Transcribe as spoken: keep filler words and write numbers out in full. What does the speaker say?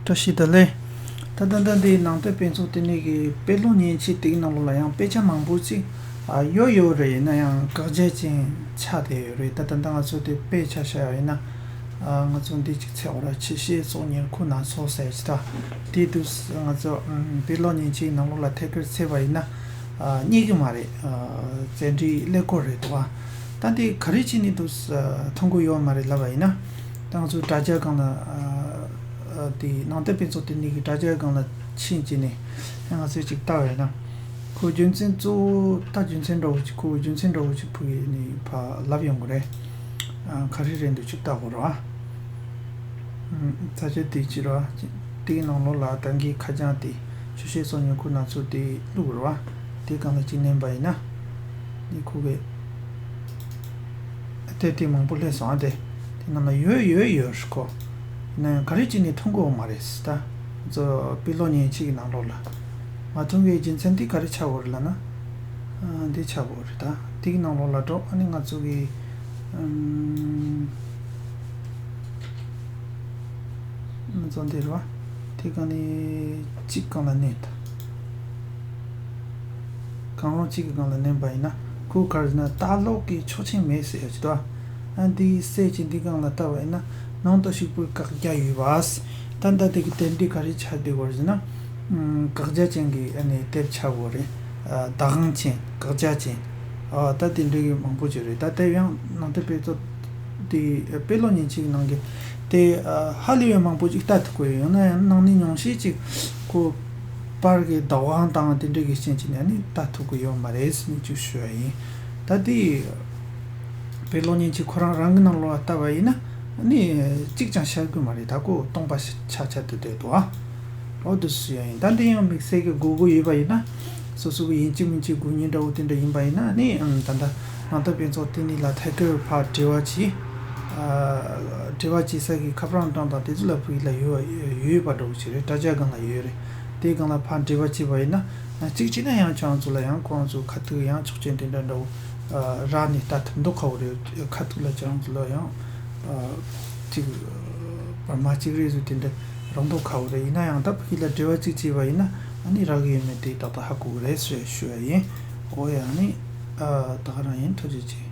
བཀྲ་ཤིས་བདེ་ལེགས། ད་ལྟ་ད་འདི་ནང་བསྟན་དཔེ་ཚོགས་ལྟེ་གནས་ཀྱི་དཔེ་ཀློག་མཉེན་ཆས་དེའི་ནང་ལོགས་ལ་ཡང་དཔེ་ཆ་མང་པོ་ཅིག་ཨ་ཡོད་ཡོད་རེད། ཡིན་ན་ཡང་བཀག་རྒྱ་ཅན་ཆགས་བསྡད་ཡོད་རེད། ད་ད་ལྟ་ང་ཚོ་དེ་དཔེ་ཆ་བཞག་ཡ་ཡིན་ན། ཨ་ང་ཚོ་འདི་ཅིག་འཚོལ་དགོས་ར། ཆུ་ཤེལ་སོགས་ཉེར་མཁོ་སྣ་ཚོགས་ཟེར་ཅིག་ད། དེ་དུས་ང་ཚོ་ཨམ་དཔེ་ཀློག་མཉེན་ཆས་ནང་ལོགས་ལ་ཐད་ཀར་བཙལ་བ་ཡིན་ན། ཨ་རྙེད་གི་མ་རེད། ཨ་བཙལ་འབྲས་ཀླད་ཀོར་རེད་འདུག་ཨ། ད་འདི་ག་རེ་བྱས་ནས་འདུག་ཨ་མཐོང་གི་ཡོད་མ་རེད་ལབ་པ་ཡིན་ན། ད་ང་ཚོ་དྲ་རྒྱ་སྒང་ལ་ཨ་ཨ་དེ་ནང་བསྟན་དཔེ་ཚོགས་ལྟེ་གནས་ཀྱི་དྲ་རྒྱ་སྒང་ལ་ཕྱིན་བྱས་ནས་ང་ཚོས་ཅིག་ལྟ་བ་ཡིན་ན། ཁོ་རྒྱུ་མཚན་གཙོ་བོ་ད་རྒྱུ་མཚན་འདྲ་བོ་ཅིག་ཁོ་རྒྱུ་མཚན་འདྲ་བོ་ཅིག་ཕུག་ཡས་ནས་ཕར་ལབ་ཡོང་གི་རེད། ཨ་ག་རེ་རེད་འདུག་ཅིག་ལྟ་དགོས་རེད་བ། ཚ་ཆ་དེ་ཅི་རེད་བ། དེའི་ནང་ལོགས་ལ་ད་གིན་ཁ་བྱང་དེ་ཆུ་ཤེལ་སོགས་ཉེར་མཁོ་སྣ་ཚོགས་དེ་བླུགས་རེད་བ། དེ་སྒང་ལ་ཅིག་མནན་པ་ཡིན་ན། ནི་ཁོ་གི་དེ་དེ་མང་པོ་སླེབས་སོང་ཨ། དེ་དེ་ནང་ལ་ཡོད་ཡོད་ཡོད་ཁོ། ཡིན་ན་ཡང་ག་རེ་བྱས་ནས་མཐོང་གི་ཡོད་མ་རེད་ད། ང་ཚོ་དཔེ་ཀློག་མཉེན་ཆས་ཀྱི་ནང་ལོགས་ལ་མ་མཐོང་གི་རྒྱུ་མཚན་དེ་ག་རེ་ཆགས་ཡོད་རེད་ལབ་ན། ཨ་འདི་ཆགས་ཡོད་རེད་ད། དེའི་ནང་ལོགས་ལ་འགྲོ། ཨ་ནི་ང་ཚོ་གི་ཨམ། ང་ཚོ་འདི་རེད་བ། དེ་ག་ནས་གཅིག་སྒང་ལ་མནན་ད། གང་རུང་གཅིག་གི་སྒང་ལ་མནན་པ་ཡིན་ན་ཁོ་ག་རེ་ཟེར་ན་ལྟ་ཀློག་གི་ཆོག་མཆན་མེད་ཟེར་ཡ་ཅིག་འདུག་ཨ། འདི་གསལ་གྱི་འདི་སྒང་ལ་ལྟ་བ་ཡིན་ན་ནང་དུ་ཞུགས་པར་བཀག་རྒྱ་ཡོད་པ། ད་ལྟ་དེ་གི་དེབ་འདི་ག་རེ་ཆགས་བསྡད་ཡོད་རེད་ཟེར་ན། ཨམ་བཀག་རྒྱ་ཅན་གྱི་ཨ་ནི་དེབ་ཆགས་ཡོད་རེད། ཨ་བདག་དབང་ཅན་བཀག་རྒྱ་ཅན། ཨ་ད་དེ་འདྲ་གི་མང་པོ་ཅིག་རེད། ད་དེབ་ཡང་ནང་དེབ་དཔེ་ཚོགས་དེ་དཔེ་ཀློག་མཉེན་ཆས་ཀྱི་ནང་གི་དེ་ཨ་ཧ་ལས་པའི་མང་པོ་ཅིག་ལྟ་ཐུབ་ཀྱི་ཡོད། ཡང་ན་ཡང་ནང་ནས་ཉུང་ཤས་ཅིག་ཁོ་པར་གྱི་བདག་དབང་དང་དེ་འདྲ་གི་རྐྱེན་གྱིས་ནས་ཨ་ནི་ལྟ་ཐུབ་ཀྱི་ཡོད་མ་རེད་ཟེར་ནས་ཅིག་ཞུ་བ་ཡིན། ད་དེ་དཔེ་ཀློག་མཉེན་ཆས་ཁོ་རང་རང་གི་ནང་ལོགས་ལ་ལྟ་བ་ཡིན་ན་ཨ་ནི་གཅིག་ཀྱང་ཤར་གི་མ་རེད། ད་ཁོ་སྟོང་པ་ཆགས་ཆགས་དུ་བསྡད་འདུག་ཨ། འོ་དེ་སུ་ཡང་ཡིན། ད་འདི་ཡང་དམིགས་བསལ་གྱི་དགོས་མཁོ་ཡོད་པ་ཡིན་ན། སོ་སོ་གི་ཡིན་གཅིག་མིན་གཅིག་དགོས་མཁོ་འདྲ་བོ་དེ་འདྲ་ཡིན་པ་ཡིན་ན་ནི་ཨང་ད་ལྟ་ནང་བསྟན་དཔེ་ཚོགས་ལྟེ་གནས་ལ་ཐད་ཀར་ཕར་འབྲེལ་བ་བྱེད། ཨ་འབྲེལ་བ་བྱེད་ས་གི་ཁ་པར་ཨང་གྲངས་དང་དེ་ཚོ་ལ་ཕུག་ལ་ཡོད་ཡོད་པ་འདྲ་བོ་ཞིག་རེད། དྲ་རྒྱ་སྒང་ལ་ཡོད་རེད། དེའི་སྒང་ལ་ཕར་འབྲེལ་བ་བྱེད་པ་ཡིན་ན་ང་གཅིག་བྱས་ན་ཡང་ཁྱོད་རང་ཚོ་ལ་ཡང་ཁོ་རང་ཚོ་ཁ་ཐུག་ཡང་ཆོག་མཆན་དེ་འདྲ་འདྲ་བོ་ཨ་རག་ནས་ལྟ་ཐུབ་མདོག་ཁ་བོ་རེད། ཁ་ཐུག་ལ་ཁྱོད་རང་ཚོ་ལ་ཡང་ཨ་གཅིག་བར་མ་གཅིག་རེ་ཟུར་དེ་འདྲ་རང་མདོག་ཁ་བོ་རེད། ཡིན་ན་ཡང་ད་ཕ་གི་ལ་འབྲེལ་བ་གཅིག་བྱས་པ་ཡིན་ན་ཨ་ནི་རག་གི་ཡོད་མེད་དེ་ཏག་ཏག་ཧ་གོ་གི་རེད་ཟེར་ཞུ་ཡ་ཡིན། འོ་ཡ་ཨ་ནི་ཨ་ད་ག་རང་ཡིན། ཐུགས་རྗེ་ཆེ།